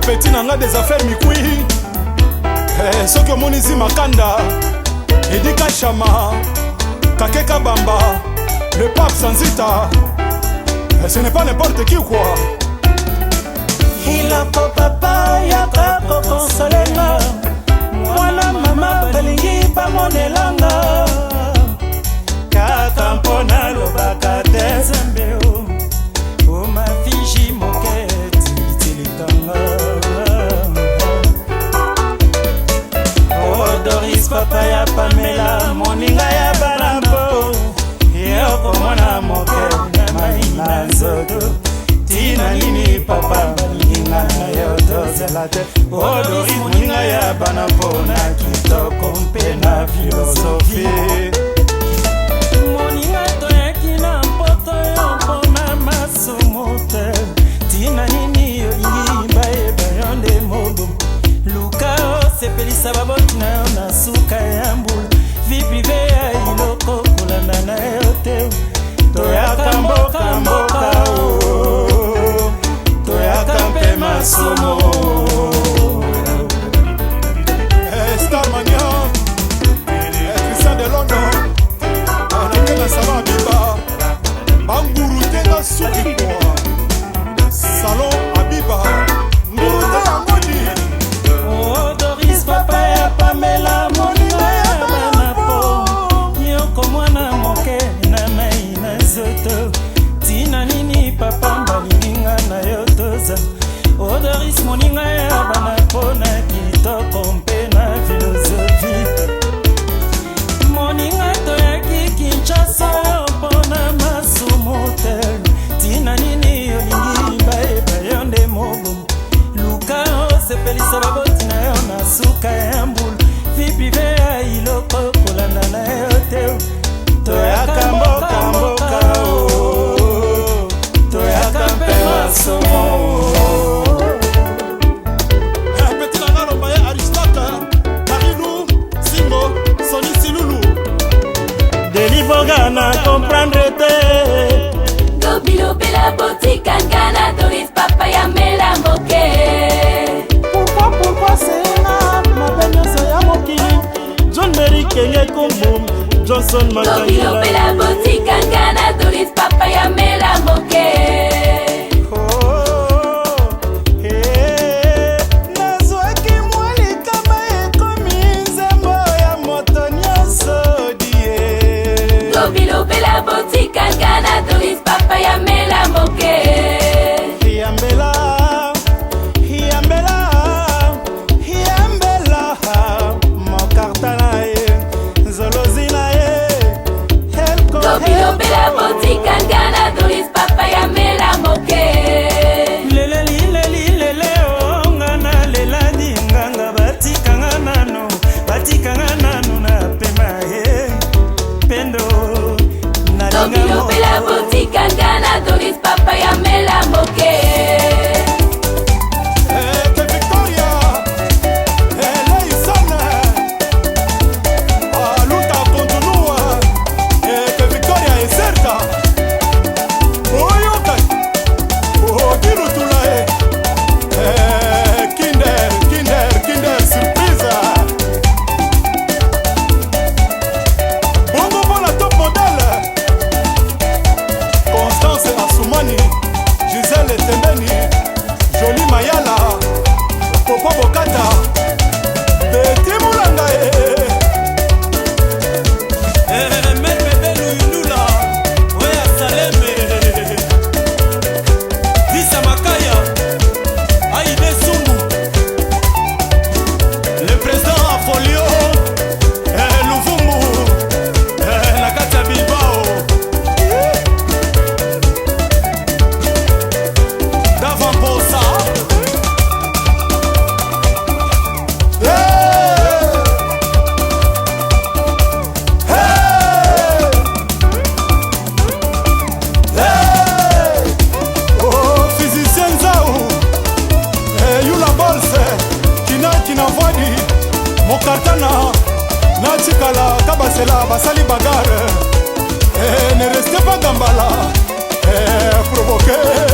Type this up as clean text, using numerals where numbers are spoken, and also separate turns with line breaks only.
Petit na nga des affaires mikui. Eh, soki omoni Zima Kanda, Edi Kashama, Kake Kabamba, le pape Sanzita, eh, ce n'est pas n'importe qui quoi.
Iloko papa yaka kokonsolenga mwana mama balingi bamonelanga kaka mpo nalobaka te nzambe o omafiji moke tilitilikanga o Doris papa ya Pamela moninga ya bana mpo ye okomona moke na mai na nzoto ntina nini papa balinginga na yo tozela te o Doris moninga ya bana mpo na kitoko mpe na filosofi moninga toyaki na mpoto yo mpona masumu te ntina nini olingi bayeba yo nde mobo luka osepelisa baboti na yo na suka ya mbula vie privée ya iloko kolanda na yo te toyaka mboka mboka o toyaka mpe masumu.
Eh, Starmania, eh, Christian de London, nakenga salon Abiba, banguru te nga suki kwa salon Abiba, nguru te yango di.
O Doris papa ya Pamela moninga ya bana po nyoko mwana moke na mai na nzoto ntina nini papa balinginga na yo toza o Doris moninga ya bana mpo na kitoko mpe na filosofi moninga toyaki Kinshasa mpona masumu te ntina nini olingi bayeba yo nde mobomo luka osepelisa baboti na yo na suka ya mbula vie privée ya iloko kolanda na yo te toyaka mboka mboka o toyaka mpe masumu.
Eh, petit na nga loba ye Aristote, Marilou, Singo, Soni Silulu.
Delivoga na comprendre te.
Gobilobela botikanga na Doris papa ya mela moke.
Pourquoi, pourquoi senga mabe nyonso ya mokili John Mary Kenge Kumbu Johnson
Gobilobela
Makangila.
Botikanga na Doris papa ya mela moke.
Oh, eh, nazwaki mwa likama ekomi nzembo ya moto nyonso die.
Gobilobela botikanga na Doris papa ya mela moke.
Yambela, yambela, yambela mokarta na ye nzolozi na ye helko.
Gobilobela botikanga na Doris papa ya mela moke.
Lelelilelilele onga na leladi nganga batikanga nano batikanga nano na pema ye pendo nalinga.
Gobilobela botikanga na Doris papa ya mela moke.
Eh, que Victoria, eh, Leison, a luta continua, eh, que Victoria é certa. Oyoka, oh, Kirutula, eh, eh, Kinder, Kinder, Kinder surprise. Bongo mpona top modèle, Constance Asumani, Gisèle Tembeni, Joli Mayala, Popo Bokata, Beti Mulanga e.
Mère bebe Luyundula oya Saleme Disa Makaya Aide Sumbu.
Le président Afolio, eh, Luvumbu, eh, na kati ya Bilbao Davamposa. Hey! Hey! Hey! Oh, physicien Nzau, eh, Yula Bolse, Kina Kina Vwadi, Mokartana, Natikala, Kabasela, basali bagarre. Eh, ne restez pas Gambala, eh, provoquer.